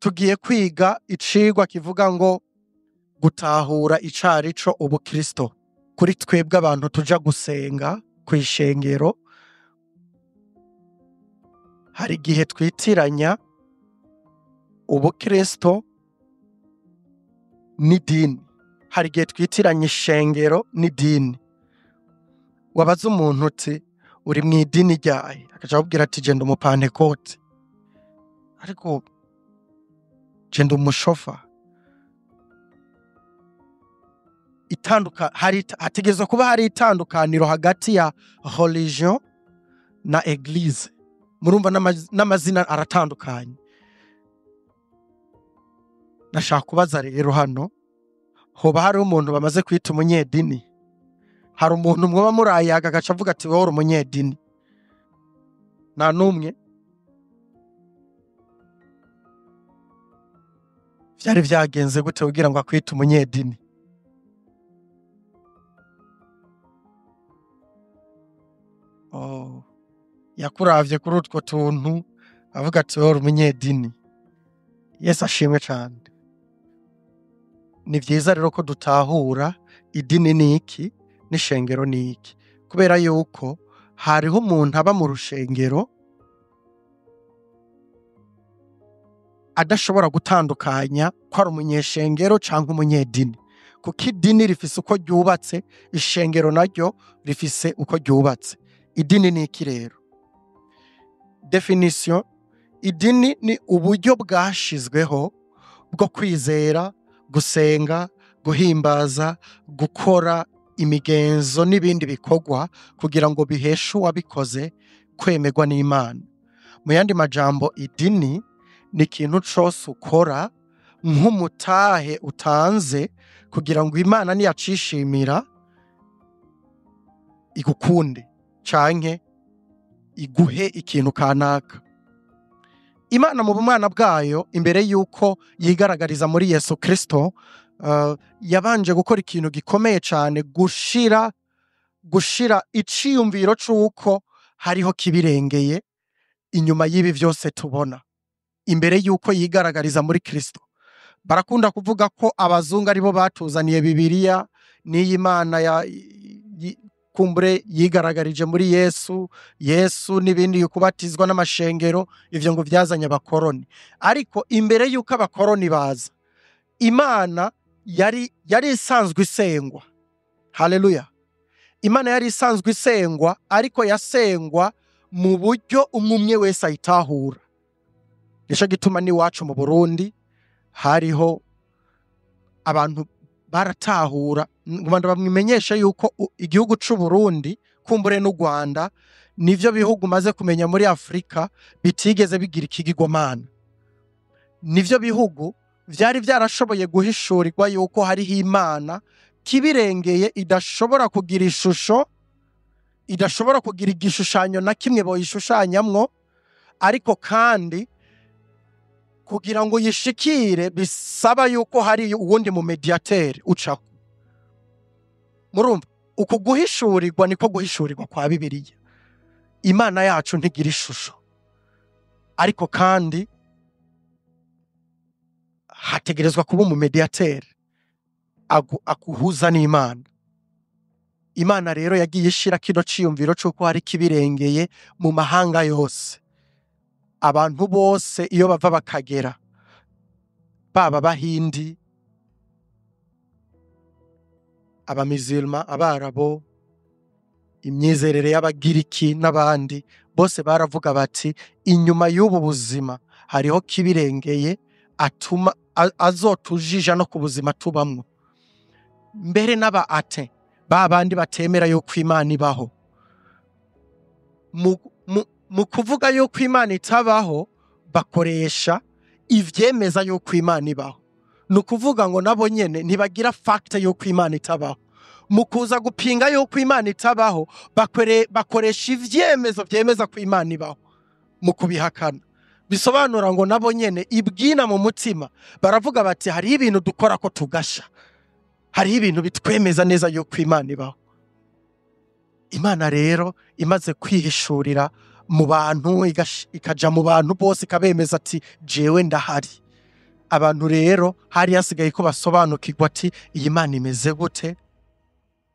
Tugiye kwiga icigwa kivuga ngo gutahura icarico ubukristo. Kuri twebwe abantu tuja gusenga kw'ishengero, hari igihe twitiranya ubukristo n'idini. Hari igihe twitiranya ishengero n'idini. Wabaza umuntu uti uri mw'idini ryahe? Akaca akubwira ati je ndi umupantekote. Ariko je ndi umushofa. Hategerezwa kuba hari itandukaniro hagati ya religion na eglise. Murumva n'amazina aratandukanye. Nashaka kubaza rero hano, hoba hariho umuntu bamaze kwita umunyedini? Hari umuntu mwoba murayaga agaca avuga ati wowe uri umunyedini? Nta n'umwe. Vyari vyagenze gute kugira ngo akwite umunyedini? Oh, yakuravye kuri utwo tuntu avuga ati wowe uri umunyedini. Yesu ashimwe cane. Ni vyiza rero ko dutahura idini ni iki n'ishengero ni iki, kubera yuko hariho umuntu aba mu rushengero adashobora gutandukanya ko ari umunyeshengero canke umunyedini, kuko idini rifise uko ryubatse, ishengero naryo rifise uko ryubatse. Idini ni iki rero? Definition: idini ni uburyo bwashizweho bwo kwizera, gusenga, guhimbaza, gukora imigenzo n'ibindi bikorwa kugira ngo biheshe uwabikoze kwemerwa n'Imana. Mu yandi majambo, idini ni ikintu cose ukora nk'umutahe utanze kugira ngo Imana niyacishimira igukunde canke iguhe ikintu kanaka. Imana mu bumana bwayo, imbere yuko yigaragariza muri Yesu Kristo, yabanje gukora ikintu gikomeye cane, gushira iciyumviro c'uko hariho kibirengeye inyuma y'ibi vyose tubona. Imbere yuko yigaragariza muri Kristo, barakunda kuvuga ko abazungu aribo batuzaniye Bibiliya n'iyi Mana ya kumbure yigaragarije muri Yesu, Yesu n'ibindi kubatizwa n'amashengero, ivyo ngo vyazanye abakoroni. Ariko imbere yuko abakoroni baza, Imana yari isanzwe isengwa. Haleluya. Imana yari isanzwe isengwa, ariko yasengwa mu buryo umwe wese ayitahura. Nico gituma n'iwacu mu Burundi hariho abantu baratahura. Ngomba bamwimenyesha yuko igihugu c'u Burundi kumbure n'u Rwanda nivyo bihugu maze kumenya muri Afrika bitigeze bigira ikigirwamana. Nivyo bihugu vyari vyarashoboye guhishurirwa yuko hariho Imana kibirengeye, idashobora kugira ishusho, idashobora kugira igishushanyo na kimwe boyishushanyamwo, ariko kandi kugira ngo yishikire bisaba yuko hari uwundi mu mediateur ucako. Murumva uku guhishurirwa niko guhishurirwa kwa Bibiliya. Imana yacu ntigira ishusho, ariko kandi hategerezwa kuba umu mediateur akuhuza n'Imana. Imana rero yagiye ishira kino ciyumviro c'uko hari kibirengeye mu mahanga yose. Abantu bose iyo bava bakagera, baba Abahindi, abamizilma, abarabo, imyizerere y'abagiriki n'abandi, bose baravuga bati inyuma y'ubu buzima hariho kibirengeye atuma azotujija no ku buzima tubamwo. Mbere n'aba ate babandi batemera yuko Imana ibaho, mu kuvuga yuko Imana itabaho bakoresha ivyemeza yuko Imana ibaho. Ni ukuvuga ngo nabo nyene ntibagira fact yuko Imana itabaho. Mu kuza gupinga yuko Imana itabaho bakoresha ivyemezo vyemeza ko Imana ibaho mu kubihakana. Bisobanura ngo nabo nyene ibwina mu mutima baravuga bati hariho ibintu dukora ko tugasha, hariho ibintu bitwemeza neza yuko Imana ibaho. Imana rero imaze kwihishurira mu bantu, ikaja mu bantu bose ikabemeza ati jewe ndahari. Abantu rero hari hasigaye ko basobanukirwa ati iyi Mana imeze gute.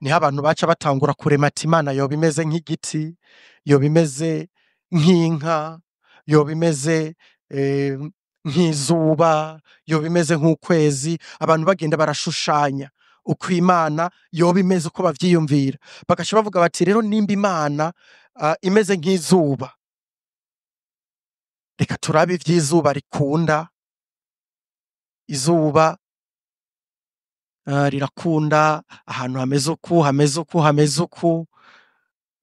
Niho abantu baca batangura kurema ati Imana yoba imeze nk'igiti, yoba imeze nk'inka, yoba imeze nk'izuba, yoba imeze nk'ukwezi. Abantu bagenda barashushanya uko Imana yoba imeze, uko bavyiyumvira. Bagaca bavuga bati rero nimba Imana imeze nk'izuba, reka turabe ivy'izuba rikunda. Izuba rirakunda ahantu hameze uku, hameze uku, hameze uku.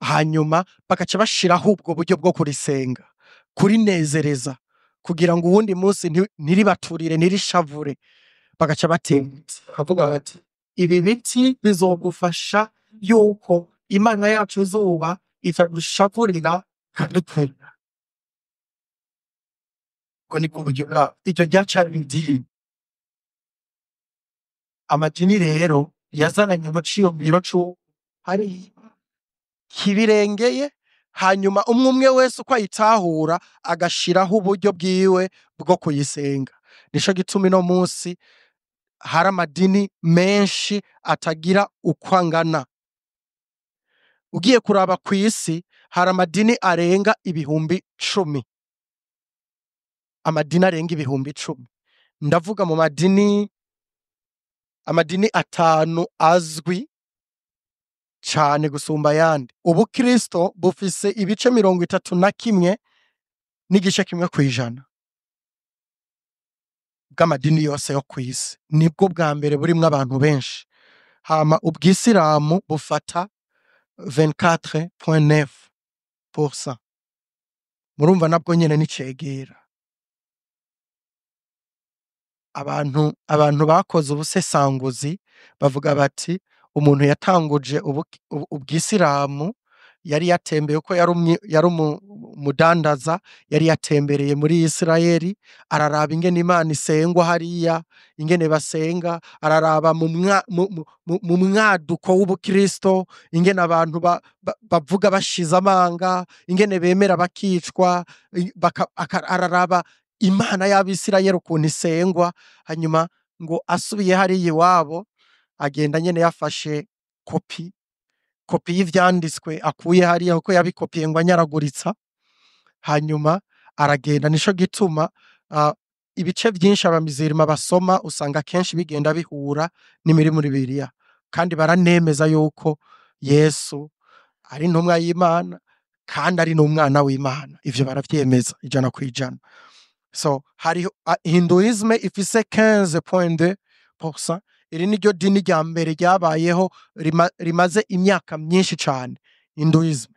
Hanyuma bagaca bashiraho ubwo buryo bwo kurisenga, kurinezereza, kugira ngo uwundi munsi ntiribaturire, ntirishavure. Bagaca batera ibiti, bakavuga bati ibi biti bizogufasha yuko Imana yacu izuba itadushavurira ikadutera. Ubwo nibwo buryo bwabo. Iryo ryacari idini. Amadini rero yazananye mu ciyumviro c'uko hari kibirengeye, hanyuma umwe umwe wese uko ayitahura agashiraho uburyo bwiwe bwo kuyisenga. Nico gituma ino munsi hari amadini menshi atagira uko angana. Ugiye kuraba kw'isi hari amadini arenga 10,000. Amadini arenga 10,000. Ndavuga mu madini, amadini 5 azwi cane gusumba ayandi. Ubukristo bufise ibice 31.1 kw'ijana bw'amadini yose yo kw'isi. Nibwo bwa mbere burimwo abantu benshi. Hama ubwisilamu bufata 24.9%. Murumva nabwo nyene nicegera. Abantu bakoze ubusesanguzi bavuga bati umuntu yatanguje ubwisilamu yari yatembeye, uko yari umudandaza, yari yatembereye muri Isirayeli, araraba ingene Imana isengwa hariya, ingene basenga, araraba mu mwaduko w'ubukristo, ingene abantu bavuga bashize amanga, ingene bemera bakicwa, araraba Imana y'Abisirayeli ukuntu isengwa. Hanyuma ngo asubiye hariya iwabo, agenda nyene yafashe kopi y'ivyanditswe akuye hariya, kuko yabikopiye ngo anyaraguritsa. Hanyuma aragenda. Nico gituma ibice vyinshi abamizirima basoma usanga kenshi bigenda bihura n'imiri muri Bibiliya, kandi baranemeza yuko Yesu ari intumwa y'Imana kandi ari n'umwana w'Imana. Ivyo baravyemeza 100%. So hari Hinduisme ifise 15.2%. Iri niryo dini rya mbere ryabayeho rimaze imyaka myinshi cane. Hinduisme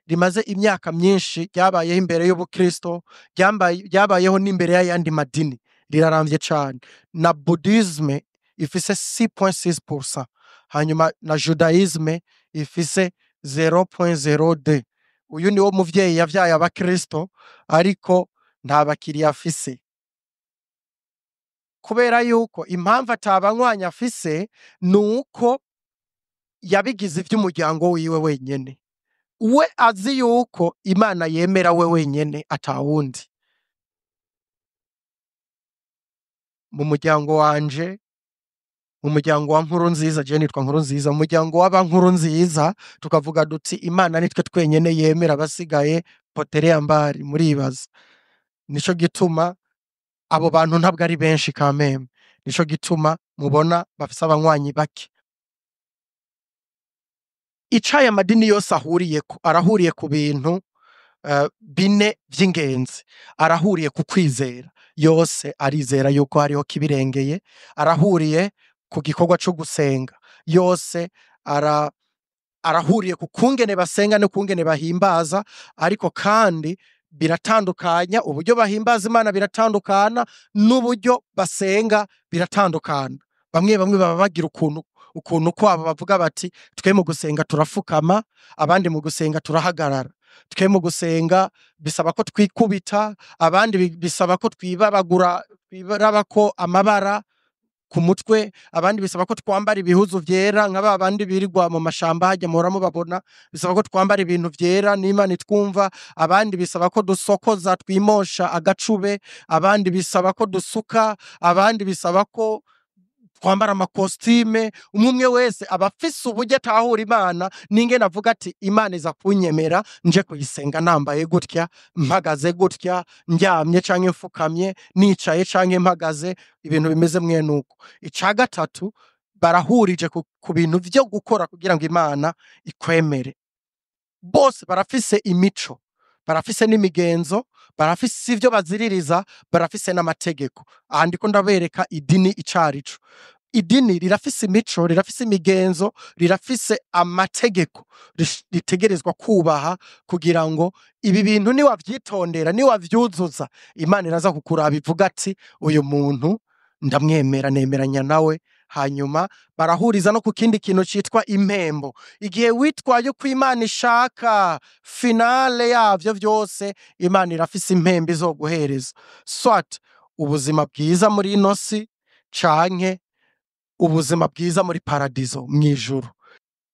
rimaze imyaka myinshi, ryabayeho imbere y'Ubukristo, ryabayeho n'imbere y'ayandi madini, riraramvye cane. Na Buddhisme ifise 6.6%, hanyuma na Judaisme ifise 0.02. Uyu niwo muvyeyi yavyaye Abakristo, ariko nta bakiriya afise. Kubera yuko impamvu atabanywanyi afise nuko yabigize ivy'umuryango wiwe wenyene. We azi yuko Imana yemera we wenyene atawundi. Mu muryango wanje, mu muryango wa Nkurunziza, je nitwa Nkurunziza, mu muryango w'aba Nkurunziza tukavuga duti Imana nitwe twenyene yemera, abasigaye poterea mbari, muribaza. Nico gituma abo bantu ntabwo ari benshi kameme. Nico gituma mubona bafise abanywanyi bake. Icaye amadini yose ahuriyeko, arahuriye ku bintu bine vy'ingenzi. Arahuriye ku kwizera, yose arizera yuko hariho kibirengeye. Arahuriye ku gikorwa co gusenga, yose arahuriye ku kungene basenga no kungene bahimbaza. Ariko kandi biratandukanya, uburyo bahimbaza Imana biratandukana n'uburyo basenga biratandukana. Bamwe bamwe baba bagira ukuntu kwabo bavuga bati twe mu gusenga turafukama, abandi mu gusenga turahagarara. Twe mu gusenga bisaba ko twikubita, abandi bisaba ko twibabagura, twibarabako amabara. ku mutwe, abandi bisaba ko twambara ibihuzu vyera nka ba bandi birirwa mu mashamba hajya muhora mubabona, bisaba ko twambara ibintu vyera n'Imana itwumva, abandi bisaba ko dusokoza twimosha agacube, abandi bisaba ko dusuka, abandi bisaba ko twambara amakositime. Umwe umwe wese aba afise uburyo atahura Imana n'ingene avuga ati Imana iza kunyemera nje kuyisenga nambaye gutya, mpagaze gutya, ndyamye canke mfukamye, nicaye canke mpagaze, ibintu bimeze mwene uko. Ica gatatu, barahurije ku bintu vyo gukora kugira ngo Imana ikwemere. Bose barafise imico, barafise n'imigenzo, barafise ivyo baziririza, barafise n'amategeko. Aha ndiko ndabereka idini icarico. Idini rirafise imico, rirafise imigenzo, rirafise amategeko ritegerezwa kubaha kugira ngo ibi bintu niwavyitondera, niwavyuzuza, Imana iraza kukuraba ivuga ati uyu muntu ndamwemera, nemeranya nawe. Hanyuma barahuriza no ku kindi kintu citwa impembo. Igihe witwaye uko Imana ishaka, finale yavyo vyose Imana irafise impembo izoguhereza, soit ubuzima bwiza muri ino si canke ubuzima bwiza muri paradizo mw'ijuru.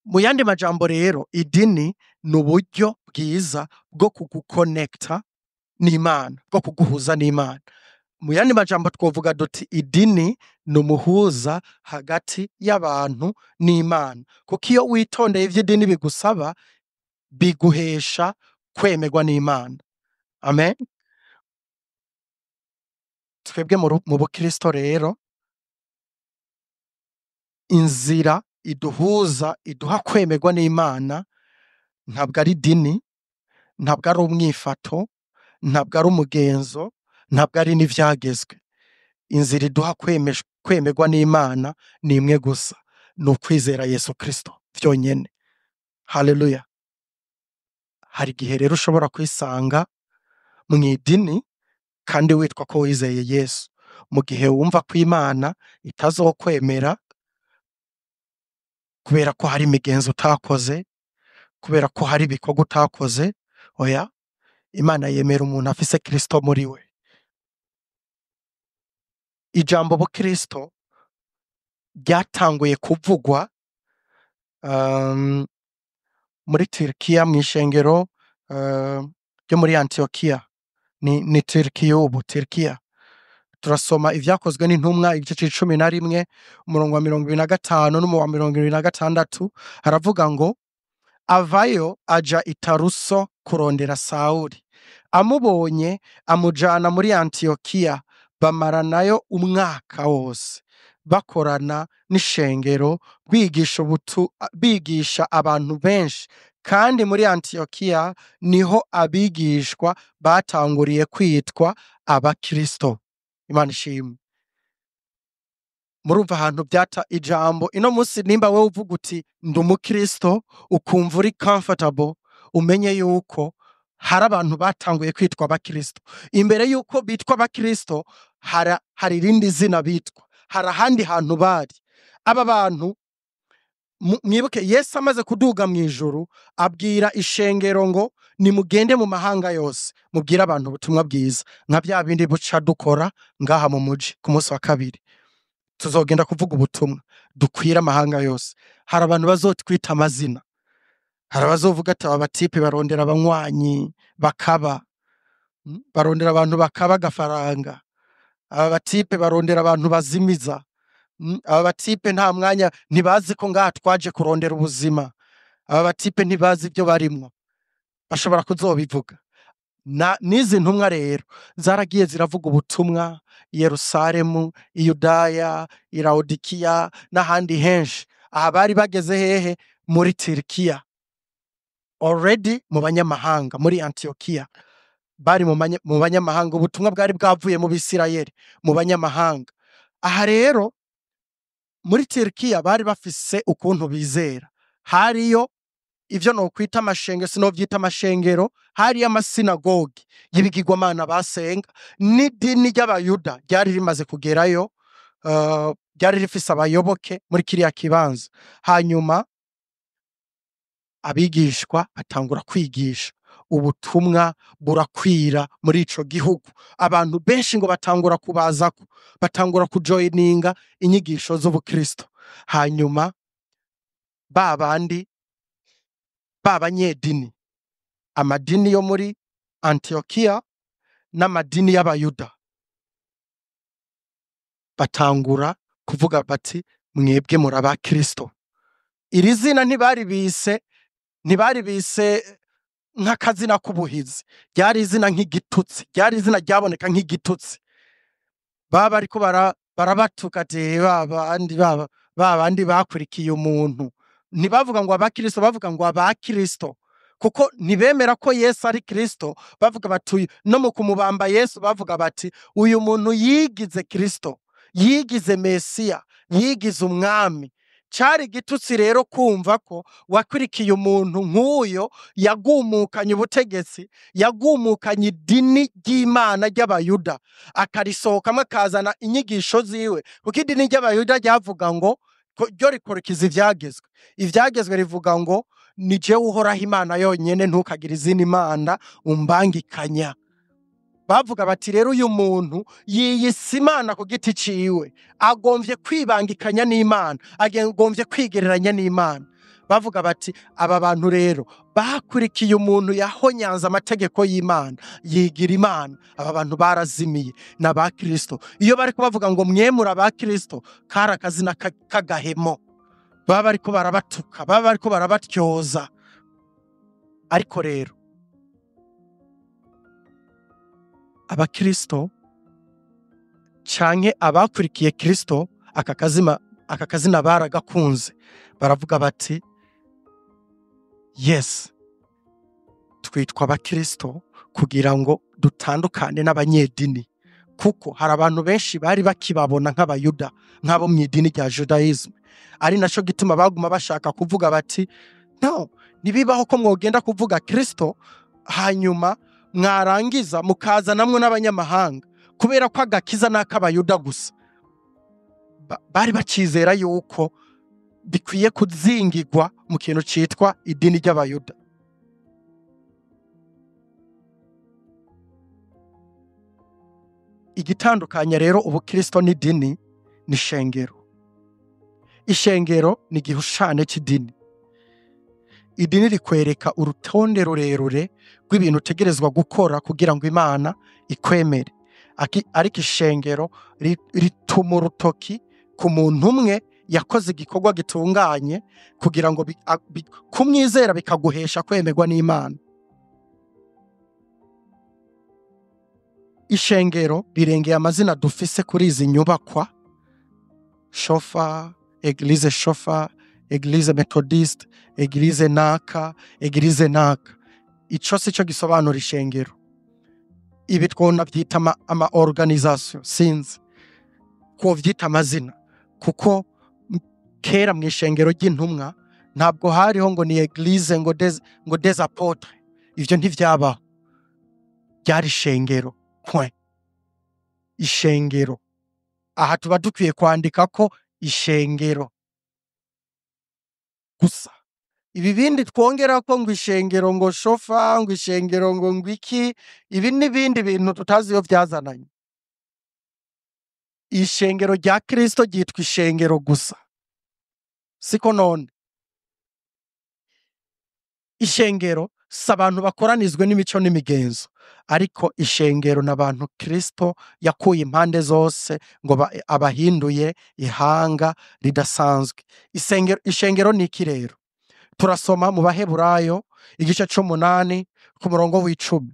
Mu yandi majambo rero, idini ni uburyo bwiza bwo kugukonekta n'Imana, bwo kuguhuza n'Imana. Mu yandi majambo twovuga duti idini ni umuhuza hagati y'abantu n'Imana, kuko iyo witondeye ivyo idini bigusaba, biguhesha kwemerwa n'Imana. Amen. Twebwe mu bukristo rero, inzira iduhuza, iduha kwemerwa n'Imana, ntabwo ari idini, ntabwo ari umwifato, ntabwo ari umugenzo, ntabwo ari n'ivyagezwe. Inzira iduha kwemerwa n'Imana ni imwe gusa, ni ukwizera Yesu Kristo vyonyene. Haleluya. Hari igihe rero ushobora kwisanga mu idini kandi witwa ko wizeye Yesu, mu gihe wumva ko Imana itazokwemera kubera ko hari imigenzo utakoze, kubera ko hari ibikorwa utakoze. Oya, Imana yemera umuntu afise Kristo muri we. Ijambo bukristo ryatanguye kuvugwa muri Turkiya, mw'ishengero ryo muri Antiokiya. Ni Turkiya ubu, Turkiya. Turasoma ivyakozwe n'intumwa igice c'icumi na rimwe, umurongo wa 25 n'umurongo wa 26, haravuga ngo avayo aja i Taruso kurondera Sawuli. Amubonye amujana muri Antiokiya, bamaranayo umwaka wose bakorana n'ishengero, bigisha abantu benshi. Kandi muri Antiokiya niho abigishwa batanguriye kwitwa abakristo. Imana ishimwe. Murumva ahantu byata ijambo ino munsi, nimba wewe uvuga uti ndi umukristo, ukumva uri comfortable, umenye yuko hari abantu batanguye kwitwa abakristo. Imbere yuko bitwa abakristo, hari irindi zina bitwa, hari ahandi hantu bari. Aba bantu mwibuke Yesu amaze kuduga mu ijuru abwira ishengero ngo nimugende mu mahanga yose mubwire abantu ubutumwa bwiza, nka bya bindi buca dukora ngaha mu muji ku munsi wa kabiri. Tuzogenda kuvuga ubutumwa dukwira amahanga yose. Hari abantu bazotwita amazina, hari abazovuga ati aba batipe barondera abanywanyi bakaba, barondera abantu bakaba agafaranga, aba batipe barondera abantu bazimiza, aba batipe nta mwanya, ntibazi ko ngaha twaje kurondera ubuzima, aba batipe ntibazi ibyo barimwo, bashobora kuzobivuga. N'izi ntumwa rero zaragiye ziravuga ubutumwa i Yerusalemu, i Yudaya, i Laodikiya n'ahandi henshi. Aha bari bageze hehe? Muri Turikiya, already mu banyamahanga, muri Antiokiya bari mu banyamahanga. Ubutumwa bwari bwavuye mu Bisirayeli mu banyamahanga. Aha rero muri Turikiya bari bafise ukuntu bizera, hariyo ivyo nokwita amashengero, sinovyita amashengero, hariyo amasinagogi y'ibigirwamana basenga, n'idini ry'Abayuda ryari rimaze kugerayo, ryari rifise abayoboke muri kiriya kibanza. Hanyuma abigishwa batangura kwigisha. Ubutumwa burakwira muri ico gihugu, abantu benshi ngo batangura kubazako, batangura kujoyininga inyigisho z'ubukristo. Hanyuma ba bandi b'abanyedini, amadini yo muri Antiokiya n'amadini y'abayuda, batangura kuvuga bati mwebwe muri abakristo. Iri zina ntibaribise nk'akazina k'ubuhizi, ryari izina nk'igitutsi, ryari izina ryaboneka nk'igitutsi. Baba bariko barabatuka ati ba bandi bakurikiye umuntu. Ntibavuga ngo abakristo, bavuga ngo abakristo, kuko ntibemera ko Yesu ari Kristo. Bavuga bati no mu kumubamba Yesu bavuga bati uyu muntu yigize Kristo, yigize Mesiya, yigize umwami. Cari igitutsi rero kumva ko wakurikiye umuntu nk'uyo yagumukanye ubutegetsi, yagumukanye idini ry'Imana ry'Abayuda, akarisohokamo akazana inyigisho ziwe. Kuko idini ry'Abayuda ryavuga ngo ryo rikurikiza ivyagezwe. Ivyagezwe rivuga ngo ni jewe Uhoraho Imana yonyene, ntukagire izindi mana umbangikanya. Bavuga bati rero uyu muntu yiyise Imana ku giti ciwe, agomvye kwibangikanya n'Imana, agomvye kwigereranya n'Imana. Bavuga bati aba bantu rero bakurikiye umuntu yahonyanze amategeko y'Imana, yigira Imana, aba bantu barazimiye, ni abakristo. Iyo bariko bavuga ngo mwe muri abakristo, kari akazina k'agahemo, baba bariko barabatuka, baba bariko barabatyoza. Ariko rero abakristo canke abakurikiye Kristo, aka kazina baragakunze, baravuga bati yes, twitwa abakristo kugira ngo dutandukane n'abanyedini, kuko hari abantu benshi bari bakibabona nk'abayuda, nk'abo mu idini rya Judaism. Ari naco gituma baguma bashaka kuvuga bati no, ntibibaho ko mwogenda kuvuga Kristo hanyuma mwarangiza mukazanamwo n'abanyamahanga, kubera ko agakiza n'ak'abayuda gusa. Bari bacizera yuko bikwiye kuzingirwa mu kintu citwa idini ry'abayuda. Igitandukanya rero ubukristo n'idini ni ishengero. Ishengero ni igihushane c'idini. Idini rikwereka urutonde rurerure rw'ibintu utegerezwa gukora kugira ngo Imana ikwemere. Ariko ishengero rituma urutoki ku muntu umwe yakoze igikorwa gitunganye kugira ngo kumwizera bikaguhesha kwemerwa n'Imana. Ishengero rirengeye amazina dufise kuri izi nyubakwa: Shofa, Eglise Shofa, Eglise Methodiste, Eglise naka, Eglise naka. Ico sico gisobanura ishengero. Ibi twona vyita ama organisation, sinzi ko vyita amazina, kuko kera mu ishengero ry'intumwa ntabwo hariho ngo ni eglise ngo des apôtres, ivyo ntivyabaho. Ryari ishengero, point. Ishengero. Aha tuba dukwiye kwandika ko ishengero gusa. Ibi bindi twongera ko ngo ishengero ngo Shofa, ngo ishengero ngo ngwiki, ibi n'ibindi bintu tutazi iyo vyazananye. Ishengero rya Kristo ryitwa ishengero gusa, siko none? Ishengero si abantu bakoranizwe n'imico n'imigenzo, ariko ishengero n'abantu Kristo yakuye impande zose ngo abahinduye ihanga ridasanzwe. Ishengero ni iki rero? Turasoma mu Baheburayo igice c'umunani ku murongo w'icumi.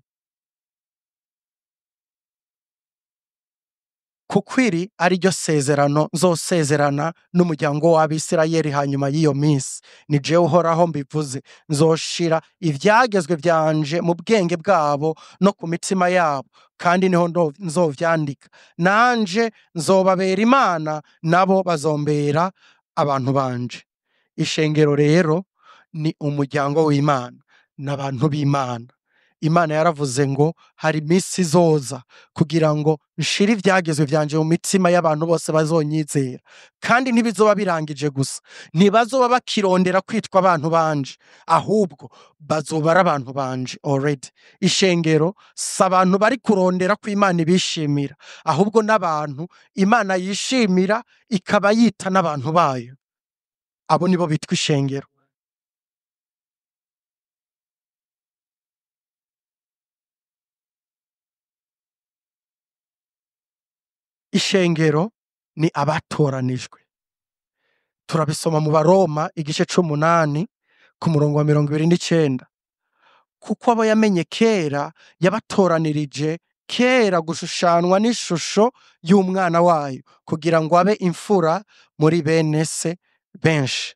Kuko iri ari ryo sezerano nzosezerana n'umuryango w'Abisirayeli hanyuma y'iyo minsi, ni jewe Uhoraho mbivuze, nzoshira ivyagezwe vyanje mu bwenge bwabo no ku mitima yabo, kandi niho nzovyandika. Nanje nzobabera Imana, nabo bazombera abantu banje. Ishengero rero ni umuryango w'Imana n'abantu b'Imana. Imana yaravuze ngo hari iminsi izoza kugira ngo nshire ivyagezwe vyanje mu mitima y'abantu bose bazonyizera. Kandi ntibizoba birangije gusa, ntibazoba bakirondera kwitwa abantu banje, ahubwo bazoba ari abantu banje already. Ishengero si abantu bari kurondera ko Imana ibishimira, ahubwo n'abantu Imana yishimira ikaba yita n'abantu bayo. Abo nibo bitwa ishengero. Ishengero ni abatoranijwe. Turabisoma mu Baroma igice c'umunani ku murongo wa 29. Kuko abo yamenye kera yabatoranirije kera gushushanwa n'ishusho y'umwana wayo, kugira ngo abe imfura muri bene se benshi.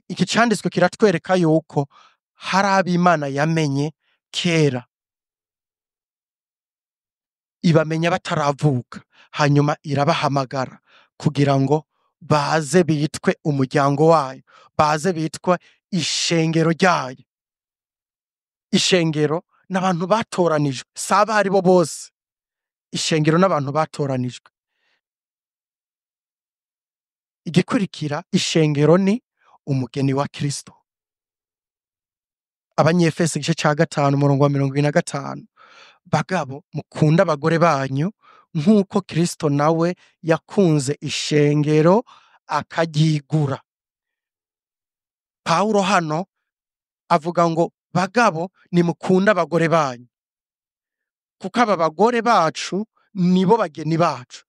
Iki canditswe kiratwereka yuko hari abo Imana yamenye kera, ibamenya bataravuka, hanyuma irabahamagara kugira ngo baze bitwe umuryango wayo, baze bitwe ishengero ryayo. Ishengero n'abantu batoranijwe, si abo ari bo bose. Ishengero n'abantu batoranijwe. Igikurikira, ishengero ni umugeni wa Kristo. Abanyefeso igice ca 5 umurongo wa 25. Bagabo, mukunda abagore banyu nk'uko Kristo nawe yakunze ishengero akaryigura. Pawulo hano avuga ngo bagabo nimukunda abagore banyu, kuko aba bagore bacu nibo bageni bacu,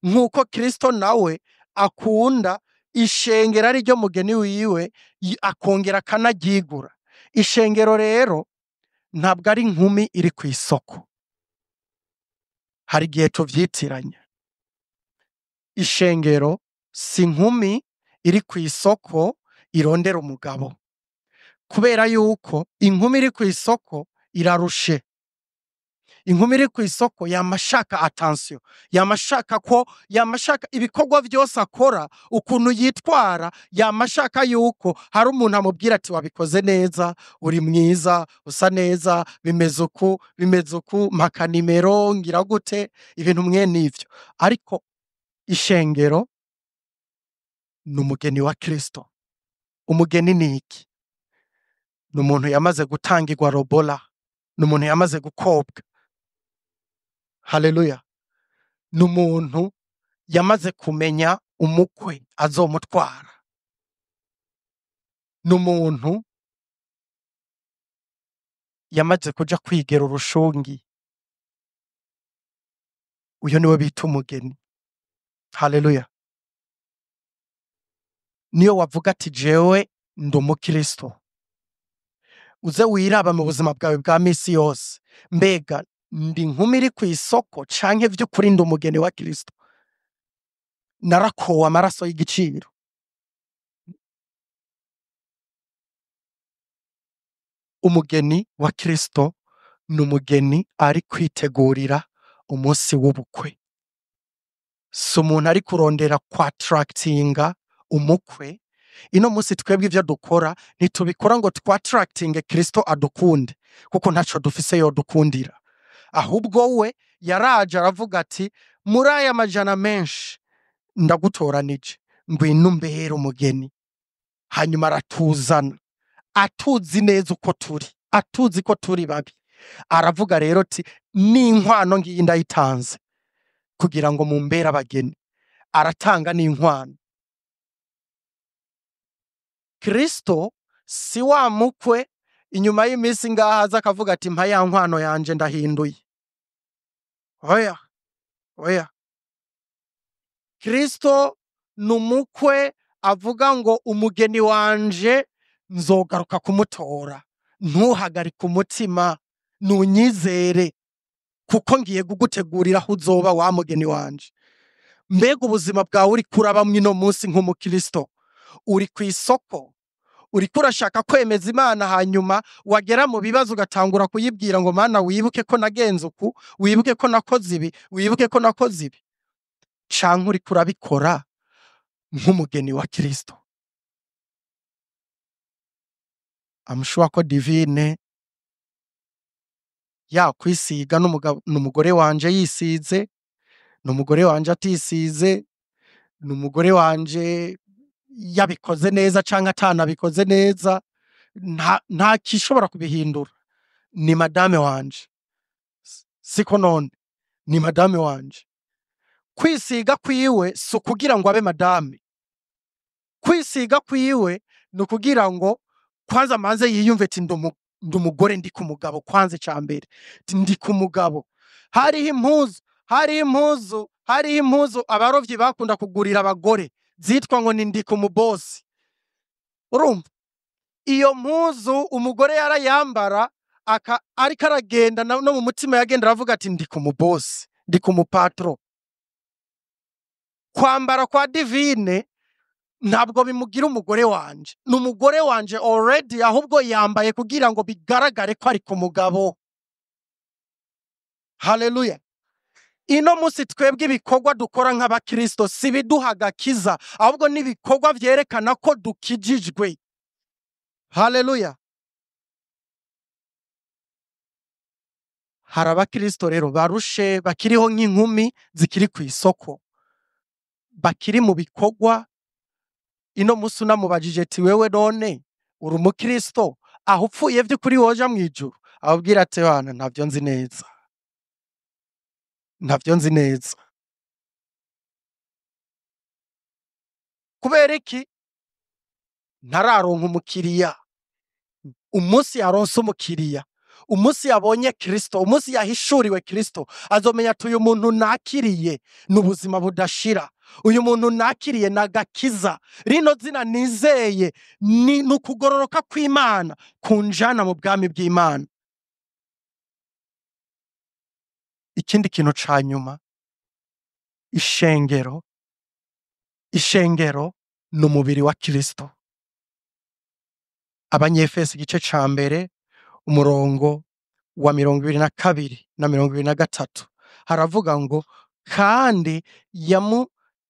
nk'uko Kristo nawe akunda ishengero ari ryo mugeni wiwe, akongera akanaryigura. Ishengero rero ntabwo ari inkumi iri ku isoko. Hari igihe tuvyitiranya. Ishengero si inkumi iri ku isoko irondera umugabo, kubera yuko inkumi iri ku isoko irarushe. Inkumi iri ku isoko yamashaka attention, yamashaka ko, yamashaka ibikorwa vyose akora, ukuntu yitwara, yamashaka yuko hari umuntu amubwira ati wabikoze neza, uri mwiza, usa neza, bimeze uku, bimeze uku, mpaka nimero, ngira gute, ibintu mwene ivyo. Ariko ishengero ni umugeni wa Kristo. Umugeni ni iki? Ni umuntu yamaze gutangirwa robola, ni umuntu yamaze gukobwa. Haleluya. Ni umuntu yamaze kumenya umukwe azomutwara. Ni umuntu yamaze kuja kwigera urushungi. Uyo niwe bita umugeni. Haleluya. Niyo wavuga ati jewe ndi umukristo, uze wiraba mu buzima bwawe bwa misi yose, mbega ndi inkumi iri ku isoko canke vy'ukuri ndi umugeni wa Kristo? Narakowe amaraso y'igiciro. Umugeni wa Kristo ni umugeni ari kwitegurira umunsi w'ubukwe. Si umuntu ari kurondera kwattractinga umukwe. Ino munsi twebwe ivyo dukora ntitubikora ngo twattractinge Kristo adukunde, kuko ntaco dufise yodukundira. Ahubwo we yaraje aravuga ati muri aya majana menshi ndagutoranije, ngwino umbere umugeni. Hanyuma aratuzana, atuzi neza uko turi, atuzi ko turi babi. Aravuga rero ati n'inkwano ngiyi ndayitanze kugira ngo mumbere abageni. Aratanga n'inkwano. Kristo si wa mukwe inyuma y'iminsi ngaha aza akavuga ati mpa ya nkwano yanje ndahinduye. Oya, oya. Kristo ni umukwe avuga ngo umugeni wanje nzogaruka kumutora, ntuhagarike umutima, nunyizere kuko ngiye kugutegurira aho uzoba wa mugeni wanje. Mbega ubuzima bwawe uri kurabamwo ino munsi nk'umukristo, uri ku isoko, uriko urashaka kwemeza Imana, hanyuma wagera mu bibazo ugatangura kuyibwira ngo Mana wibuke ko nagenze uku, wibuke ko nakoze ibi, wibuke ko nakoze ibi. Canke uriko urabikora nk'umugeni wa Kristo. I'm sure ko Divine Yakwisiga n'umugore wanje yisize, n'umugore wanje atisize, n'umugore wanje yabikoze neza canke atanabikoze neza, nta kishobora kubihindura. Ni madame wanje. Siko none, ni madame wanje. Kwisiga kwiwe si ukugira ngo abe madame. Kwisiga kwiwe ni ukugira ngo kwanza manze yiyumve ati ndi umugore, ndi ku mugabo. Kwanza ica mbere ndi ku mugabo. Hariho impuzu abarovyi bakunda kugurira abagore zitwa ngo ni ndi ku mubosi. Urumva iyo mpuzu umugore yarayambara ariko aragenda no mu mutima yagenda aravuga ati ndi ku mubosi, ndi ku mupatro. Kwambara kwa Divine ntabwo bimugira umugore wanje, ni umugore wanje already, ahubwo yambaye kugira ngo bigaragare ko ari ku mugabo. Haleluya! Ino munsi twebwe ibikorwa dukora nk'abakristo si biduha agakiza, ahubwo n'ibikorwa vyerekana ko dukijijwe. Haleluya! Hari abakristo rero barushe, bakiriho nk'inkumi zikiri ku isoko, bakiri mu bikorwa. Ino munsi unamubajije ati wewe none uri umukristo, aho upfuye vy'ukuri woja mw'ijuru? Ababwira ati bana ntavyo nzi neza, ntavyo nzi neza. Kubera iki? Ntararonka umukiriya. Umunsi yaronse umukiriya, umunsi yabonye Kristo, umunsi yahishuriwe Kristo, azomenya ati uyu muntu nakiriye ni ubuzima budashira, uyu muntu nakiriye ni agakiza, rino zina nizeye ni ukugororoka kw'Imana kunjana mu bwami bw'Imana. Ikindi kintu ca nyuma, ishengero ni umubiri wa Kristo. Abanyefeso igice ca mbere umurongo wa 22 na 23 haravuga ngo kandi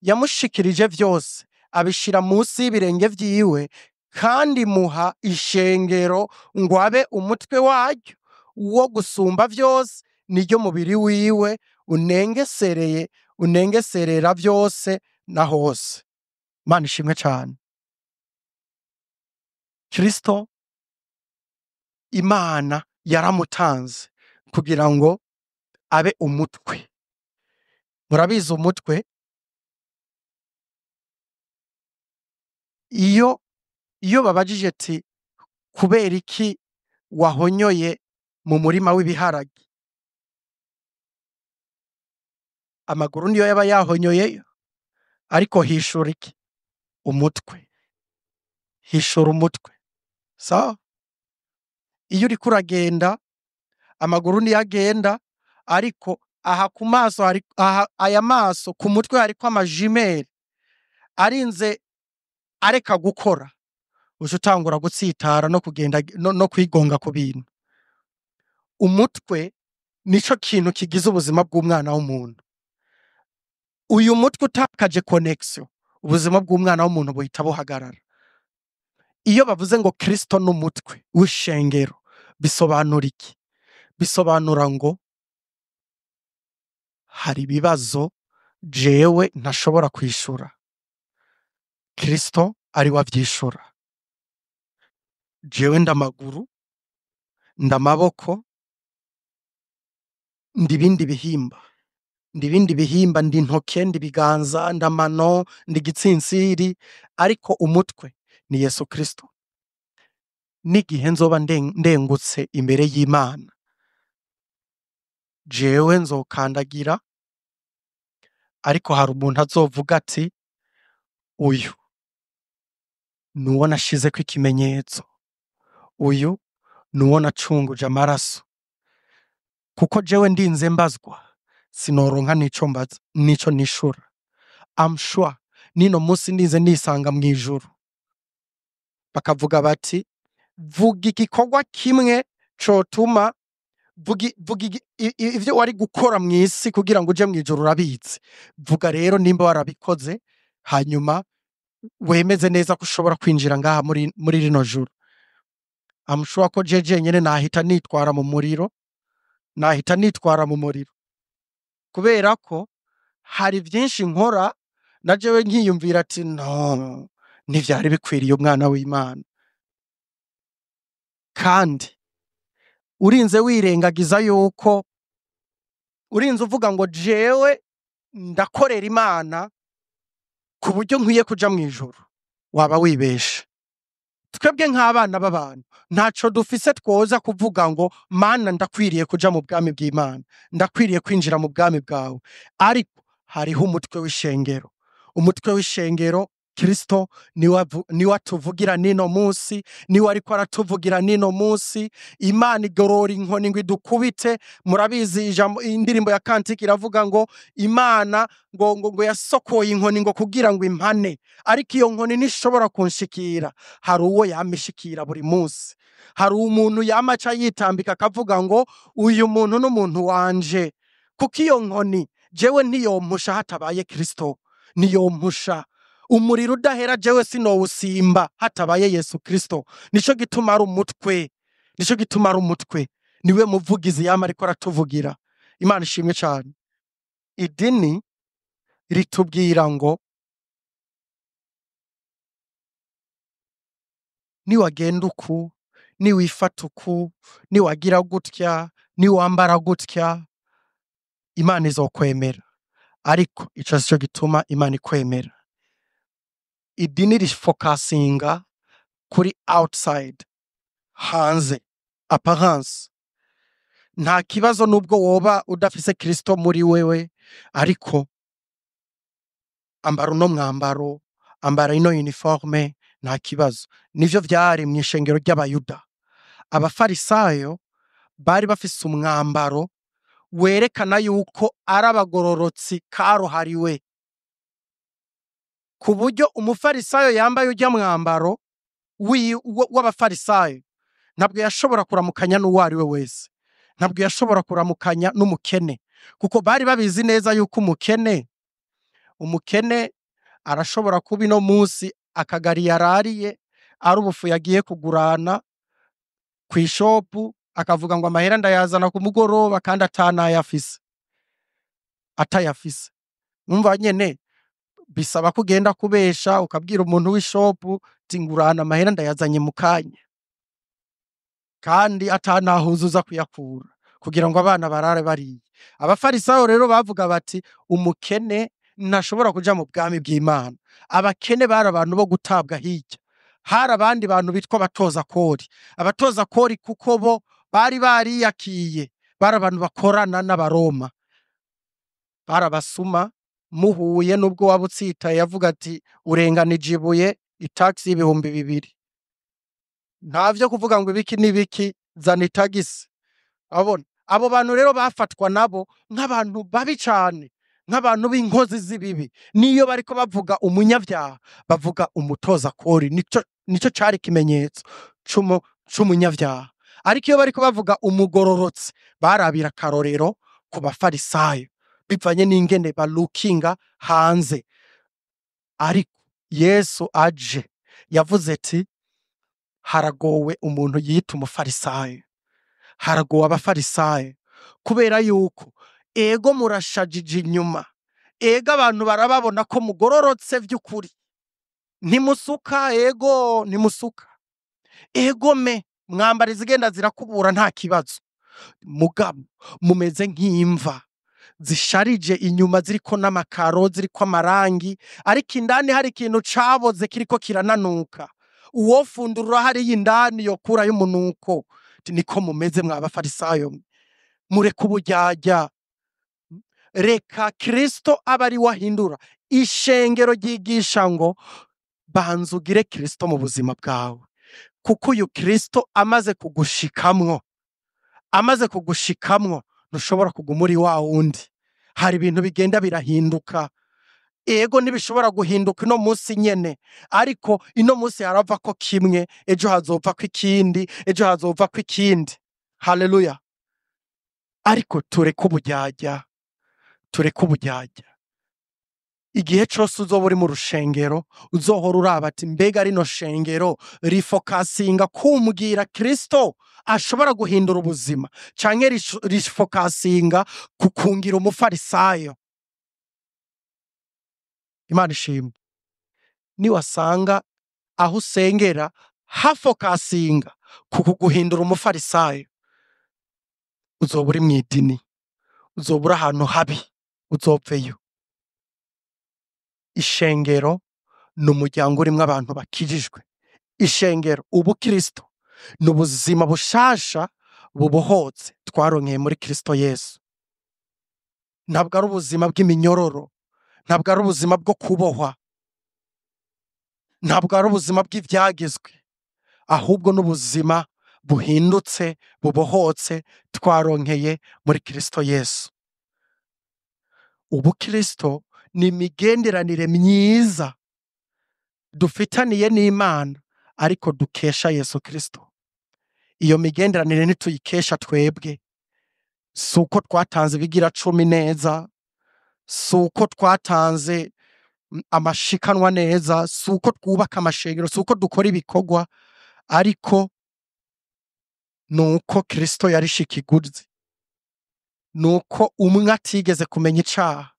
yamushikirije vyose abishira munsi y'ibirenge vyiwe, kandi muha ishengero ngo abe umutwe waryo wo gusumba vyose, niryo mubiri wiwe unengesereye, unengeserera vyose na hose. Mana ishimwe cane. Kristo Imana yaramutanze kugira ngo abe umutwe. Murabizi umutwe, iyo babajije ati kubera iki wahonyoye mu murima w'ibiharage, amaguru niyo yaba yahonyoyeyo, ariko hishura iki? Umutwe. Hishura umutwe. Sawa? Iyo uriko uragenda, amaguru niyo agenda, ariko aha ku maso hari, aha, aya maso ku mutwe hariko amajimeri arinze areka gukora, uca utangura gutsitara no kugenda no kwigonga ku bintu. Umutwe nico kintu kigize ubuzima bw'umwana w'umuntu. Uyu mutwe utakaje connection, ubuzima bw'umwana w'umuntu buhita buhagarara. Iyo bavuze ngo Kristo n'umutwe w'ishengero, bisobanura iki? Bisobanura ngo hari ibibazo jewe ntashobora kwishura, Kristo ari we avyishura. Jewe ndamaguru, ndamaboko, ndibindi bihimba, ndibindi bihimba, ndi ntoke, ndi biganza, ndamano, ndi gitsinsiri, ariko umutwe ni Yesu Kristo. N'igihe nzoba ndengutse imbere y'Imana, jewe nzokandagira, ariko hari umuntu azovuga ati uyu nuwo nashizeko ikimenyetso, uyu nuwo nacunguje amaraso, kuko jewe ndinze mbazwa sinoronka nico mbaza, nico nishura. I'm sure nino munsi ndinze nisanga mw'ijuru, bakavuga bati vuga igikorwa kimwe cotuma vuga ivyo wari gukora mw'isi kugira ngo uje mw'ijuru urabizi. Vuga rero nimba warabikoze, hanyuma wemeze neza ko ushobora kwinjira ngaha muri rino juru. I'm sure ko je jenyene nahita nitwara mu muriro. Nahita nitwara mu muriro, kubera ko hari vyinshi nkora na jewe nkiyumvira ati no, ntivyari bikwiriye umwana w'Imana. Kandi urinze wirengagiza yuko urinze uvuga ngo jewe ndakorera Imana ku buryo nkwiye kuja mw'ijuru, waba wibeshe. Twebwe nk'abana b'abantu ntaco dufise twoza kuvuga ngo Mana ndakwiriye kuja mu bwami bw'Imana, ndakwiriye kwinjira mu bwami bwawe. Ariko hariho umutwe w'ishengero, umutwe w'ishengero Kristo niwe atuvugira nino munsi, niwe ariko aratuvugira nino munsi. Imana igorora inkoni ngo idukubite. Murabizi ijambo, indirimbo ya Kantiki iravuga ngo Imana ngo yasokoye inkoni ngo kugira ngo impane, ariko iyo nkoni ntishobora kunshikira. Hari uwo yamishikira buri munsi, hari umuntu yama aca yitambika akavuga ngo uyu muntu n'umuntu wanje, kuko iyo nkoni jewe ntiyompusha hatabaye Kristo, niyompusha. Umuriro udahera jewe sinowusimba hatabaye Yesu Kristo. Nico gituma ari umutwe, nico gituma ari umutwe, niwe muvugizi yama ariko aratuvugira. Imana ishimwe cyane. Idini ritubwira ngo niwagenda uku, niwifata uku, niwagira gutya, niwambara gutya, Imana izokwemera. Ariko ico sico gituma Imana ikwemera. Idini rifokasinga kuri outside, hanze, apparence. Nta kibazo nubwo woba udafise Kristo muri wewe, ariko ambara uno mwambaro, ambara ino uniforme, nta kibazo. Nivyo vyari mw'ishengero ry'Abayuda. Abafarisayo bari bafise umwambaro werekana yuko ari abagororotsi karuhariwe, ku buryo umufarisayo yambaye ujya mwambaro w'abafarisayo ntabwo yashobora kuramukanya n'uwo ari we wese, ntabwo yashobora kuramukanya n'umukene, kuko bari babizi neza yuko umukene arashobora kuba ino munsi akagari yarariye ari ubufu yagiye kugurana kw'ishopu, akavuga ngo amahera ndayazana ku mugoroba kandi atanayafise, atayafise. Numva nyene bisaba ko ugenda kubesha ukabwira umuntu w'ishopu ati ngurana amahera ndayazanye mu kanya, kandi atanahuzuza kuyakura kugira ngo abana barare bariye. Abafarisayo rero bavuga bati umukene ntashobora kuja mu bwami bw'Imana. Abakene bari abantu bo gutabwa hirya. Hari abandi bantu bitwa abatoza kori. Abatoza kori kuko bo bari bariyakiye, bari abantu bakorana n'Abaroma, barabasuma. Muhuye nubwo waba utsitaye yavuga ati urenganije ibuye itaxi 2000, ntavyo kuvuga ngo ibiki n'ibiki, zana itagisi. Abona abo bantu rero bafatwa nabo nk'abantu babi cane, nk'abantu b'inkozi z'ibibi. Niyo bariko bavuga umunyavyaha bavuga umutoza kori, nico cari ikimenyetso c'umunyavyaha. Ariko iyo bariko bavuga umugororotsi barabira akarorero ku bafarisayo, bivanye n'ingene balukinga hanze. Ariko Yesu aje yavuze ati haragowe umuntu yita umufarisayo, haragowe abafarisayo, kubera yuko ego murashajije inyuma, ego abantu barababona ko mugororotse vy'ukuri, ntimusuka, ego ntimusuka, ego me mwambara izigenda zirakubura nta kibazo, mugabo mumeze nk'imva zisharije inyuma ziriko n'amakaro, ziriko amarangi, ariko indani hari ikintu caboze kiriko kirananuka. Uwofundurura hariya indani yokurayo umunuko. Niko mumeze mwa bafarisayo, mureke uburyarya, reka Kristo abe ari we ahindura. Ishengero ryigisha ngo banza ugire Kristo mu buzima bwawe, kuko uyu Kristo amaze kugushikamwo, amaze kugushikamwo ntushobora kuguma uri wa wundi. Hari ibintu bigenda birahinduka. Ego ntibishobora guhinduka ino munsi nyene, ariko ino munsi harava ko kimwe, ejo hazova ko ikindi, ejo hazova ko ikindi. Haleluya. Ariko tureke uburyarya, tureke uburyarya. Igihe cose uzoba uri mu rushengero, uzohora uraba ati mbega rino shengero rifokasinga kumbwira Kristo ashobora guhindura ubuzima, canke rifokasinga ku kungira umufarisayo? Imana ishimwe. Niwasanga aho usengera hafokasinga ku kuguhindura umufarisayo, uzoba uri mw'idini, uzoba uri ahantu habi, uzopfeyo. Ishengero ni umuryango urimwo abantu bakijijwe. Ishengero, ubukristo, ni ubuzima bushasha bubohotse twaronkeye muri Kristo Yesu. Ntabwo ari ubuzima bw'iminyororo, ntabwo ari ubuzima bwo kubohwa, ntabwo ari ubuzima bw'ivyagezwe, ahubwo n'ubuzima buhindutse bubohotse twaronkeye muri Kristo Yesu. Ubukristo ni imigenderanire myiza dufitaniye n'Imana, ariko dukesha Yesu Kristo. Iyo migenderanire ntituyikesha twebwe. Si uko twatanze ibigira cumi neza, si uko twatanze amashikanwa neza, si uko twubaka amashengero, si uko dukora ibikorwa, ariko ni uko Kristo yarishe ikiguzi. Ni uko umwe atigeze kumenya icaha,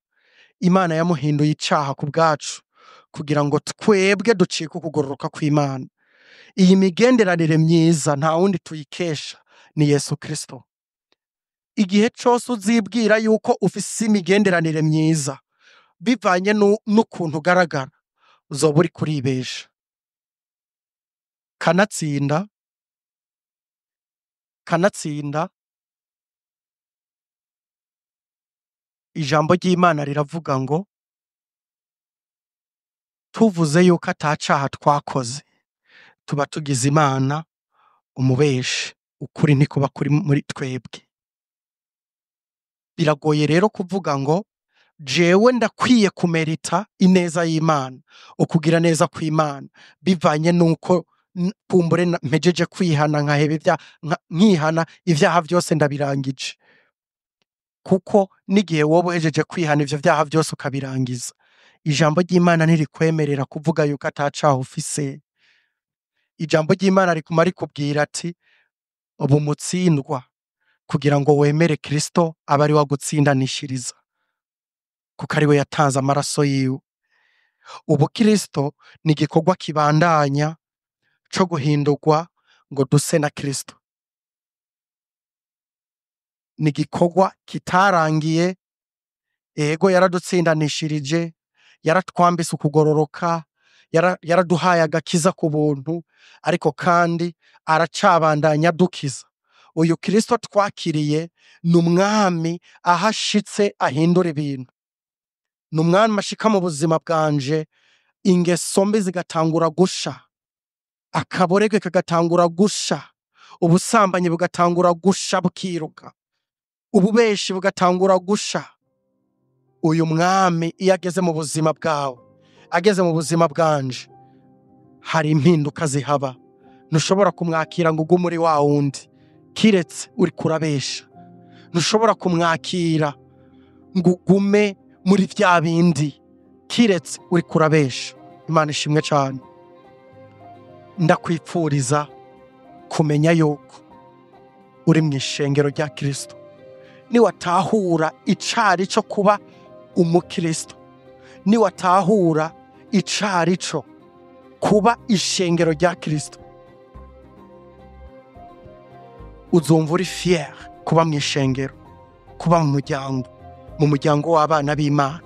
Imana yamuhinduye icaha ku bwacu, kugira ngo twebwe ducike ukugororoka kw'Imana. Iyi migenderanire myiza nta wundi tuyikesha, ni Yesu Kristo. Igihe cose uzibwira yuko ufise imigenderanire myiza bivanye n'ukuntu ugaragara, uzoba uriko uribesha. Kanatsinda, kanatsinda, ijambo ry'Imana riravuga ngo tuvuze yuko ata caha twakoze, tuba tugize Imana umubeshi, ukuri ntikuba kuri muri twebwe. Biragoye rero kuvuga ngo jewe ndakwiye kumerita ineza y'Imana, ukugira neza kw'Imana, bivanye nuko kumbure mpejeje kwihana, nkaheba ibyaha, nkihana ivyaha vyose ndabirangije. Kuko n'igihe wowe uhejeje kwihana ivyo vyaha vyose ukabirangiza, ijambo ry'Imana ntirikwemerera kuvuga yuko ata caha ufise. Ijambo ry'Imana riguma rikubwira ati ubu mutsindwa, kugira ngo wemere Kristo abe ari we agutsindanishiriza, kuko ari we yatanze amaraso yiwe. Ubukristo ni igikorwa kibandanya co guhindurwa ngo duse na Kristo. Ni igikorwa kitarangiye. Ego yaradutsindanishirije, yaratwambise ukugororoka, yaraduhaye agakiza ku buntu, ariko kandi aracabandanya adukiza. Uyu Kristo twakiriye ni umwami aho ashitse ahindura ibintu. Ni umwami ashika mu buzima bwanje, ingeso mbi zigatangura gusha, akaborege kagatangura gusha, ubusambanyi bugatangura gusha bukiruka, ububeshi bugatangura gusha. Uyu mwami iyo ageze mu buzima bwawe, ageze mu buzima bwanje, hari impinduka zihaba. Ntushobora kumwakira ngo ugume uri wa wundi, kiretse uri kurabesha. Ntushobora kumwakira ngo ugume muri vya bindi, kiretse uri kurabesha. Imana ishimwe cane. Ndakwipfuriza kumenya yuko uri mw'ishengero rya Kristo. Niwatahura icari co kuba umukristo, niwatahura icari co kuba ishengero rya Kristo, uzumva uri fier kuba mw'ishengero, kuba mu muryango, mu muryango w'abana b'Imana,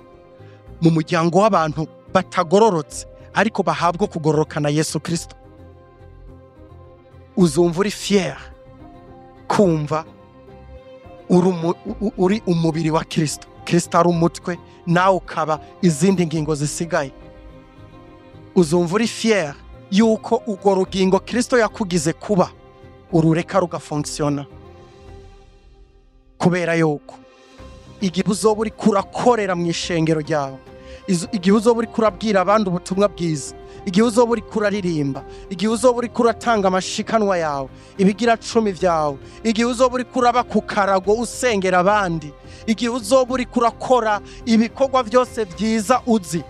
mu muryango w'abantu batagororotse ariko bahabwa kugororoka na Yesu Kristo. Uzumva uri fier kumva uri umubiri wa Kristo, Kristo ari umutwe, nawe ukaba izindi ngingo zisigaye. Uzumva uri fier yuko urwo rugingo Kristo yakugize kuba urureka rugafonksiona, kubera yuko igihe uzoba uriko urakorera mu ishengero ryawe, igihe uzoba uriko urabwira abandi ubutumwa bwiza, igihe uzoba uriko uraririmba, igihe uzoba uriko uratanga amashikanwa yawe, ibigira cumi vyawe, igihe uzoba uriko uraba ku karago usengera abandi, igihe uzoba uriko urakora ibikorwa vyose vyiza uzi,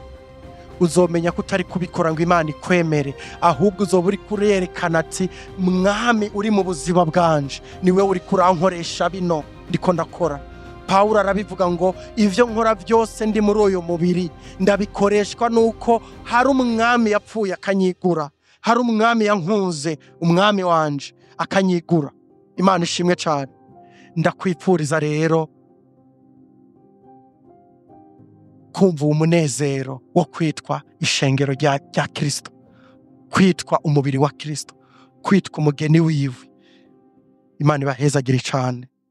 Uzomenya ko utari kubikora ngo Imana ikwemere, ahubwo uzoba uri kurerekana ati: "Mwami uri mu buzima bwanje, niwe uri kurankoresha bino ndiko ndakora." Pawulo arabivuga ngo: "Ivyo nkora byose ndi muri uyu mubiri, ndabikoreshwa nuko hari umwami yapfuye akanyigura, hari umwami yankunze, umwami wanje akanyigura." Imana ishimwe cyane. Ndakwipfuriza rero kumva uwo munezero wo kwitwa ishengero rya Kristo, kwitwa umubiri wa Kristo, kwitwa umugeni wiwe. Imana ibahezagire cyane.